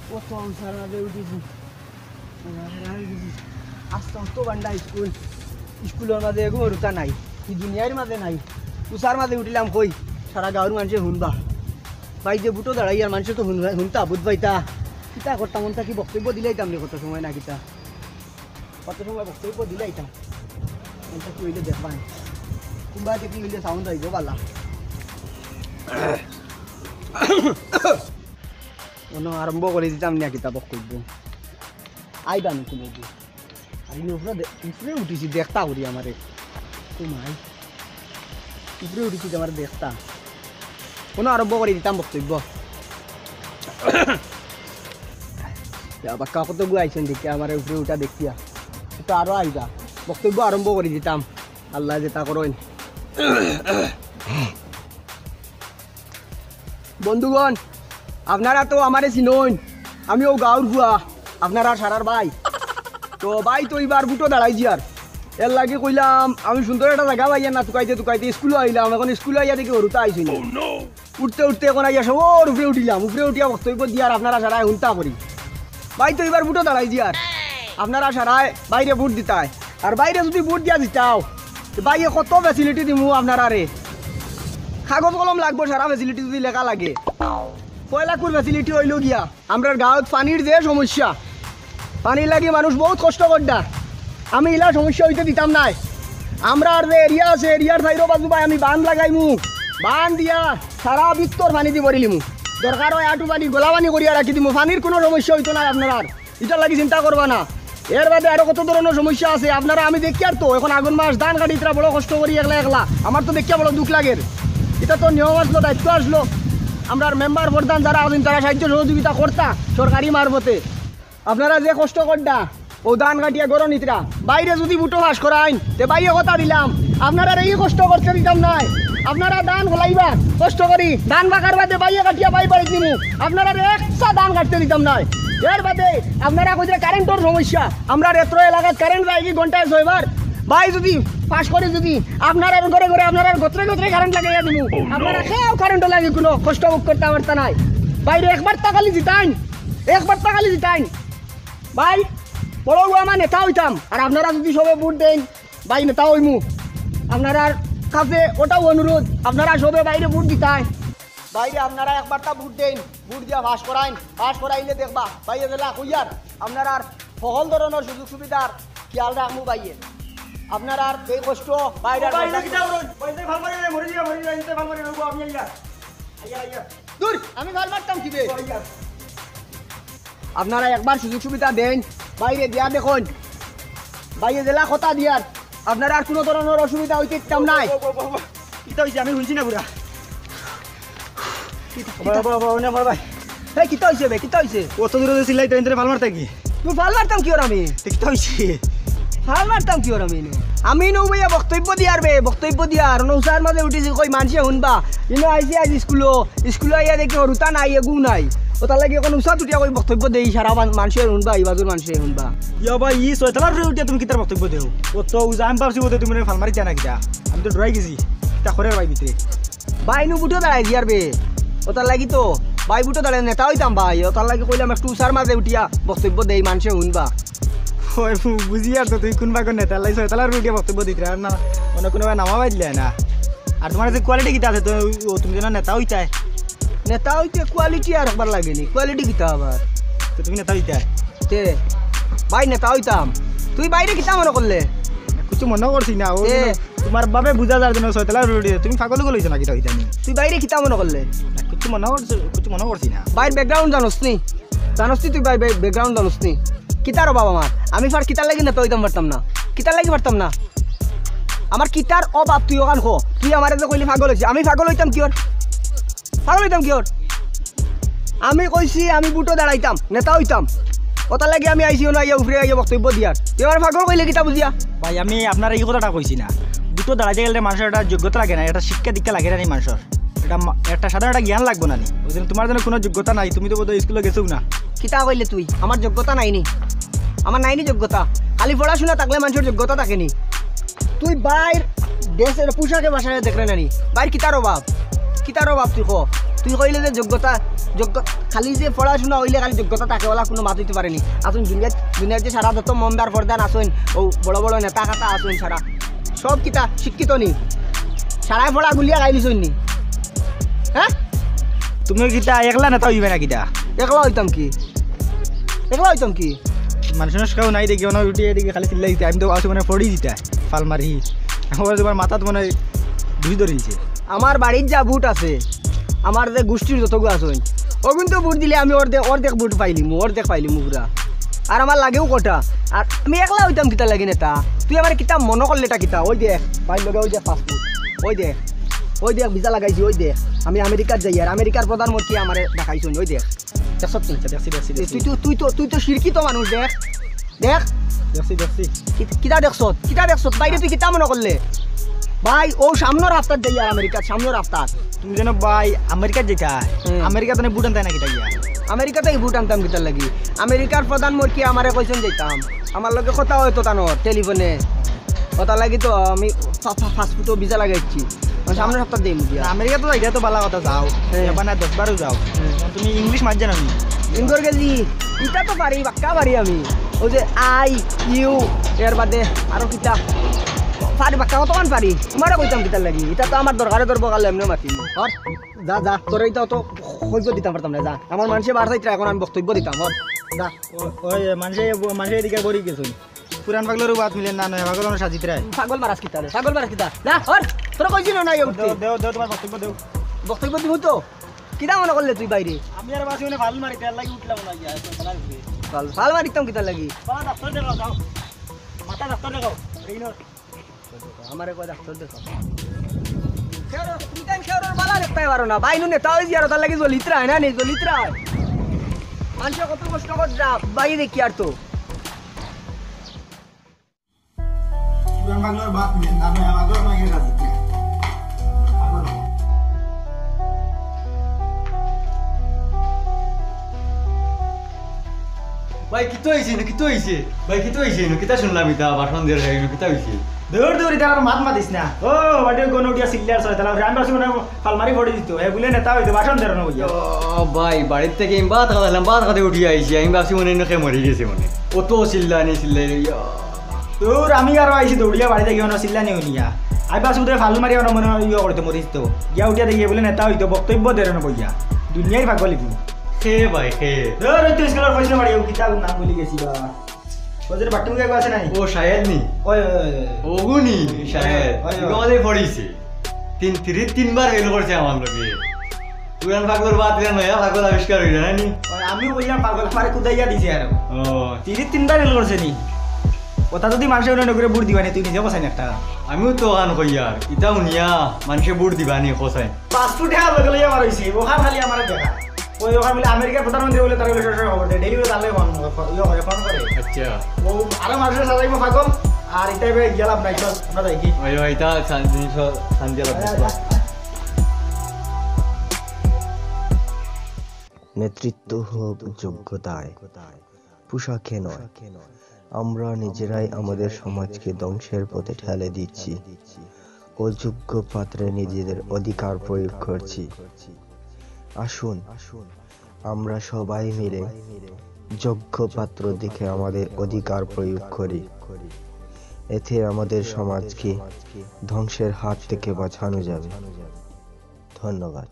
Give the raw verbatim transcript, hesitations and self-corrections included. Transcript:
কত উষার মাঝে উঠিছি। আস্তে অত বান্ডা স্কুল, স্কুলর মাঝে এগু হুরুতা নাই। ই দুনিয়ার মাঝে নাই। উষার মাঝে উঠিলাম কই, সারা গাঁওর মানষে হুনবা। ভাই যে বুটো দাঁড়াইয়ার মানষে তো হুন-, হুনতা, বুঝ পাইতা। কিতা করতাম, অনতা কি বক্তব্য দিলাইতাম নি কত সময় না কিতা? কত সময় বক্তব্য দিলাইতাম। অনতা কি অইলে দেখবায়। কুনবা থাকি অইলে সাউন্ড আইবো বালা। অনো আরম্ভ করি দিতাম না কিতা বক্তব্য। আইবা নি কুনু। আর ইনো উপরে দে-, উপরে উঠিছি দেখতা করি আমারে। ও মাই। উপরে উঠিছি আমারে দেখতা। অনো আরম্ভ করি দিতাম বক্তব্য। ইয়া বাক্কা কতগু আইছইন দেখি আমারে উপরে উঠা দেখিয়া। তো আরো আইবা। বক্তব্য আরম্ভ করি দিতাম। আল্লায় যেতা করইন। বন্ধুগণ, আপনারা তো আমারে চিনইন, আমি অউ গাঁওর ফুয়া, আপনারার সারার ভাই। তো ভাই তো ইবার বুটো দাঁড়াই দিয়ার, এরলাগি কইলাম আমি সুন্দর একটা জাগা পাইয়ার না, তুকাইতে তুকাইতে স্কুলো আইলাম, এখন স্কুলো আইয়া দেখি হুরুতা আইছইন। উঠতে উঠতে এখন আইয়া সবর উপরে উঠিলাম, উপরে উঠিয়া বক্তব্য দিয়ার আপনারা সারায় হুনতা করি। ভাই তো ইবার বুটো দাঁড়াই দিয়ার, আপনারা সারায় ভাইরে বুট দিতায়, আর ভাইরে যুদি বুট দিয়া জিতাও, তে ভাইয়ে কত facility দিমু আপনারারে। কাগজ কলম লাগবো, সারা facility যুদি লেখা লাগে। পয়লাকুর facility অইলো গিয়া, আমরার গাঁওত পানির যে সমস্যা, পানির লাগি মানুষ বউত কষ্ট কররা। আমি ইলা সমস্যা অইতে দিতাম নায়। আমরার যে এরিয়া আছে, এরিয়ার চাইরো বাজু ভাই আমি বান লাগাইমু, বান দিয়া সারা ভিতর পানি দি ভরিলিমু। দরকার অয় আটু পানি, গলা পানি করিয়া রাখি দিমু, পানির কুনু সমস্যা অইতো নায় আপনারার। ইটার লাগি চিন্তা করবা না। এর বাদে আরো কত ধরনর সমস্যা আছে, আপনারা আমি দেখিয়ার তো, এখন আগুন মাস, ধান কাটিতরা বড় কষ্ট করি একলা একলা, আমার তো দেখিয়া বড় দুখ লাগের। ইটা তো নিয়ম আছলো, দায়িত্ব আছলো, আমরার মেম্বার প্রধান যারা আছইন তারা সাহায্য সহযোগিতা করতা সরকারি মারফতে। আপনারা যে কষ্ট কররা, অউ ধান কাটিয়া ঘরো নিতরা, ভাইরে যুদি বুটো পাস করাইন, তে ভাইয়ে কথা দিলাম, আপনারারে ই কষ্ট করতে দিতাম নায়। আপনারা ধান ফলাইবা কষ্ট করি, ধান পাকার বাদে ভাইয়ে কাটিয়া ভাই বাড়িত নিমু, আপনারারে একটা ধান কাটতে দিতাম নায়। এর বাদে আপনারা কইরা কারেন্টর সমস্যা, আমরার এত্র এলাকাত কারেন্ট যায়গি ঘন্টায় ছয়বার। ভাই যুদি পাস করি যুদি আপনারার ঘরে ঘরে আপনারার গতরে গতরে কারেন্ট লাগাইয়া দিমু, আপনারা কেউ কারেন্টর লাগি কুনু কষ্ট ভোগ করতা পারতা নায়। ভাইরে একবার তা খালি জিতাইন, একবার তা খালি জিতাইন। ভাই, বড় অউ আমার নেতা অইতাম, আর আপনারা যুদি সবে বুট দেইন, ভাই নেতা অইমু। আপনারার কাছে অটাউ অনুরোধ, আপনারা সবে ভাইরে বুট দিতায়। ভাইরে আপনারা একবার তা বুট দেইন, বুট দিয়া পাস করাইন, পাস করাইলে দেখবা ভাইয়ে যেলা কইয়ার আপনারার হকল ধরনর সুযোগ সুবিধার খিয়াল রাখমু ভাইয়ে। আপনারার এই কষ্ট ভাইরে আর ভাই, বরদাস্ত ইটা কিতা করইন? ভাই, ইটা ফাল মারি রে, মরি যা, মরি যা, ইটা ফাল মারি রে, আমি আইয়া। আইয়া, আইয়া। দূর, আমি ফাল মারতাম কিবে? আইয়া। আপনারা একবার সুযোগ সুবিধা দেইন, ভাইরে দিয়া দেখইন। ভাইয়ে যেলা কথা দিয়ার, আপনারার কুনু ধরনর অসুবিধা অইতে দিতাম নায়। ও, ও, ও, ও, কিতা অইছে? আমি হুনছি না পুরা। কিতা, বাবা, কিতা? বাবা, বাবা, না, বাবা। এই, কিতা অইছে বে? কিতা অইছে? অত দূরে যে চিল্লাইতে, ইনতরে ফাল মারতে কি? তুই ফাল মারতাম কিওর আমি? তে কিতা অইছে? ফাল মারতাম কিওর আমি ইনো? আমি ইনো ভাইয়া বক্তব্য দিয়ার বে, বক্তব্য দিয়ার। অনো উষার মাঝে উঠিছি, কই মানষে হুনবা। ইনো আইছি আইজ স্কুলো, স্কুলো আইয়া দেখি হুরুতা নাই, এগু নাই। অতার লাগি এখন উষাত উঠিয়া কই বক্তব্য দেই, সারা বান-, মানষে হুনবা, ই বাজুর মানষে হুনবা। ইয়া ভাই, ই ছয়তলার উপরে উঠিয়া তুমি কিতার বক্তব্য দেও? অত উজা আমি ভাবছি বোধহয় তুমি ফাল মারি জানা কিতা? আমি তো ডরাই গেছি। কিতা করের ভাই ভিতরে? ভাই নু বুটো দাঁড়াই দিয়ার বে। অতার লাগি তো, ভাই বুটো দাঁড়াই নেতা অইতাম ভাই। অতার লাগি কইলাম একটু উষার মাঝে উঠিয়া বক্তব্য দেই, মানষে হুনবা। ওই বু-, বুঝিয়ার তো তুমি কুন ভাগর নেতা, লাই ছয়তলার উপরে উঠিয়া বক্তব্য দিতে আর না, অন্য কুনু ভাই নামা বাদ দিলে না। আর তুমার যে quality কিতা আছে, তো ও তুমি যেন নেতা অইতায়। নেতা অইতে quality আর একবার লাগে নি, quality কিতা আবার? তো তুমি নেতা অইতায়। তে, ভাই নেতা অইতাম। তুই ভাইরে কিতা মনো করলে? কিচ্ছু মনো করছি না, ও তে। যেন তুমার ভাবে বুঝা যার যেন ছয়তলার উপরে উঠিয়া। তুমি পাগল অইগেলায় না কিতা অইতায় নি? তুই ভাইরে কিতা মনো করলে? না, কিচ্ছু মনো করছি, কিচ্ছু মনো করছি না। ভাইর background জানোস নি? জানোস নি তুই ভাই, ভাই, background জানোস নি? কিতার অভাব আমার? আমি ফার কিতার লাগি নেতা অইতাম পারতাম না? কিতার লাগি পারতাম না? আমার কিতার অভাব তুই অখান ক? তুই আমারে যে কইলি পাগল অইছি, আমি পাগল অইতাম কিওর? পাগল অইতাম কিওর? আমি কইছি আমি বুটো দাঁড়াইতাম, নেতা অইতাম। অতার লাগি আমি আইছি অনো আইয়া উপরে আইয়া বক্তব্য দিয়ার। তুই আমারে পাগল কইলে কিতা বুঝিয়া? ভাই, আমি আপনারে ই কথাটা কইছি না। বুটো দাঁড়াইতে গেলে মানষর একটা যোগ্যতা লাগে না, একটা শিক্ষা দীক্ষা লাগে না নি মানষর। এটা মা-, একটা সাধারণ একটা জ্ঞান লাগবো না নি? ওই জন্য তুমার যেন কুনু যোগ্যতা নাই, তুমি তো বোধহয় স্কুলো গেছো না। কিতা কইলে তুই? আমার যোগ্যতা নাই নি? আমার নাই নি যোগ্যতা? খালি পড়াশোনা থাকলে মানষর যোগ্যতা থাকে নি? তুই ভাইর ড্রেসের পোশাকে বাসায় দেখরে না নি? ভাইর কিতার অভাব? কিতার অভাব তুই ক? তুই কইলে যে যোগ্যতা, যোগ্য, খালি যে পড়াশোনা অইলে খালি যোগ্যতা থাকে, ওলা কুনু মাত অইতে পারে নি। আছইন দুনিয়াত, দুনিয়াত যে সারা যত মেম্বার প্রধান আছইন, অউ বড় বড় নেতা খাতা আছইন সারা, সব কিতা শিক্ষিত নি? সারায় পড়া গুলিয়া খাইলিছইন নি? হ্যাঁ? তুমি কিতা একলা নেতা অইবায় না কিতা? একলা অইতাম কি? একলা অইতাম কি? মানুষ মানুষ কেউ নাই দেখি, অনো উঠি এদিকে খালি চিল্লাই দিতে। আমি তো আছি মানে পড়ি দিতা, ফাল মারি। আমার তোমার মাথাত মনে হয় ঘুষ ধরে দিছে। আমার বাড়িত যা ভোট আছে, আমার যে গোষ্ঠীর যতগু আছইন, অগুনতো ভোট দিলে আমি অর্ধেক, অর্ধেক ভোট পাইলিমু, অর্ধেক পাইলিমু পুরা। আর আমার লাগেও কটা। আর আমি একলা অইতাম কিতার লাগি নেতা? তুই আমারে কিতা মনো করলে এটা কিতা? ওই দেখ, ভাইর লগে ওই দেখ পাসপোর্ট, ওই দেখ, ওই দেখ ভিসা লাগাইছি, ওই দেখ আমি আমেরিকাত যাইয়ার, আমেরিকার প্রধানমন্ত্রী আমারে দেখাইছইন, ওই দেখ। দেখছত নি? আচ্ছা, দেখছি, দেখছি, এ, দেখছি। তুই তো, তুই তো, তুই তো শিক্ষিত মানুষ, দেখ। দেখ। দেখছি, দেখছি। কি-, কিতা দেখছত? কিতা দেখছত? বাইরে তুই কিতা মনো করলে? ভাই, অউ সামনর হাপ্তাত যাইয়ার আমেরিকাত, সামনর হাপ্তাত। তুমি যেন ভাই আমেরিকাত যাইতা, হুম। আমেরিকাত নি ভোট আনতায় না কিতা গিয়া? আমেরিকাত ই ভোট আনতাম কিতার লাগি? আমেরিকার প্রধানমন্ত্রী আমারে কইছইন যাইতাম। আমার লগে কথা অইতো তানর টেলিফোনে। ওটার লাগি তো আমি পা-, পা-, পাসপোর্টও ভিসা লাগাইছি। মানে সামনর হাপ্তাত দেইমু গিয়া। না, আমেরিকা তো যাইতায় তো ভালা কথা, যাও। হ্যাঁ। এবার না দশ বারও যাও। হ্যাঁ। তুমি ইংলিশ মাত জানো নি? ইংরেজি, ইটা তো পারি, বাক্কা পারি আমি। ওই যে I, you, এর বাদে আরো কিতা পারি, বাক্কা কতখান পারি। তোমারে কইতাম কিতার লাগি? ইটা তো আমার দরকারে দরকার এমনে মাতিম। আর যা, যা, তোরে ইটা তো কইব দিতাম পারতাম না, যা। আমার মানষে বার চাইতরা, এখন আমি বক্তব্য দিতাম, হর। যা। ও-, ওই মানষে, মানষে এদিকে গড়ি গেছে। পুরান পাগলর বাত মিলে না, নয়া পাগল অনো সাজিতরায়। পাগল মারাস কিতা রে? পাগল মারাস কিতা? যা, হর। তোরে কইছি না, নাই উঠতে। দেও, দেও, দেও, তোমার বক্তব্য দেও। বক্তব্য দিমু তো। কিতা মনো করলে তুই বাইরে? আমি আর বাসি মানে ফাল মারি, তেল লাগি উঠলাম না, ইয়া, এত খেলা উঠবে। ফাল, ফাল মারিতাম কিতার লাগি? বাবা, ডাক্তার দেখাও, যাও। মাথা ডাক্তার দেখাও। এই নাও। আমারে কয় ডাক্তার দেখাও। কেউর, তুমি তাই কেউর বালা দেখতায় পারো না। বাইনু নেতা অই গিয়া আর তার লাগি জ্বলিতরায় না, নি জ্বলিতরায়। মানষে কত কষ্ট কররা, বাই দেখি আর তো। পুরান পাগলর বাত মিলে না, নয়া পাগল অনো গিয়া সাজিতরায়। ভাই, কিতা অইছে ইনো? কিতা অইছে? ভাই, কিতা অইছে ইনো? কিতা শুনলাম ইতা? ভাষণ দের খাই ইনো, কিতা অইছে? দৌড় দৌড়, ইতার আর মাত মাতিস না। ও, বাড়ির গণ উঠিয়া চিল্লার ছয়, তাহলে আমি বাসি মনে হয় ফালমারি পড়ি দিত। হে বুলে নেতা অইতো, ভাষণ দের না বুঝিয়া। ও ভাই, বাড়ির থেকে আমি ভাত খাইলাম, ভাত খাইতে উঠিয়া আইছি। আমি বাসি মনে হয় ইনো কে মরি গেছে মনে। অত চিল্লানি চিল্লাই, ইয়া। তোর আমি আরো আইছি দৌড়িয়া বাড়ি থাকি, অনো চিল্লানি হুনিয়া। আমি বাসি উঠে ফাল মারি অনো মনে হয় ইয়ে করতে মরিস তো। গিয়া উঠিয়া দেখি বুলে নেতা অইতো, বক্তব্য দের না বইয়া। দুনিয়ার পাগল ইগু। কে ভাই, কে? ধর, ওই তো স্কুলর পয়সা মারি, ও কিতা নাম ভুলি গেছি বা। ও যে বাট্টু মুখে আছে নাই? ও শাহেদ নি? ওই, ওই, ওই, ওই। ওগু নি, শাহেদ। ওই, ওই। ইগু আমারে পড়াইছে। তিন, তিরিশ তিনবার ফেল করছে আমার লগে। পুরান পাগলর বাদ দিয়া নয়া পাগল আবিষ্কার অইলো না নি? ওই, আমিও বললাম পাগল, আমারে কুদাইয়া দিছে আর। ও। তিরিশ তিনবার ফেল করছে নি? ওটা যদি মানষে উনি নগরে ভোট দিবা নি, তুই নিজে বসাই না একটা। আমিও তো অখান কইয়ার, ইতা হুনিয়া মানষে ভোট দিবা নি, কসাই। পাসপোর্টে আর লগে লগে আমার অইছে, ওখান খালি আমার দেখা। ওই ওখান বলে আমেরিকার প্রধানমন্ত্রী বলে তার বলে সরাসরি খবর দেয়, ডেইলি বলে তার লগে ফোন, ইয়ে করে, ফোন করে। আচ্ছা। ও আরো মানুষের সাজাইবো পাগল, আর ইটা এবার গেলাম নাই, চল, আমরা যাই কি? ওই, ওই, ইটা শান্তি, শান্তি আলাপ। নেতৃত্ব হোক যোগ্যতায়, পোশাকে নয়। আমরা নিজেরাই আমাদের সমাজকে ধ্বংসের পথে ঠেলে দিচ্ছি। অযোগ্য পাত্রে নিজেদের অধিকার প্রয়োগ করছি। আসুন, আমরা সবাই মিলে যোগ্য পাত্র দেখে আমাদের অধিকার প্রয়োগ করি। এতে আমাদের সমাজকে ধ্বংসের হাত থেকে বাঁচানো যাবে। ধন্যবাদ।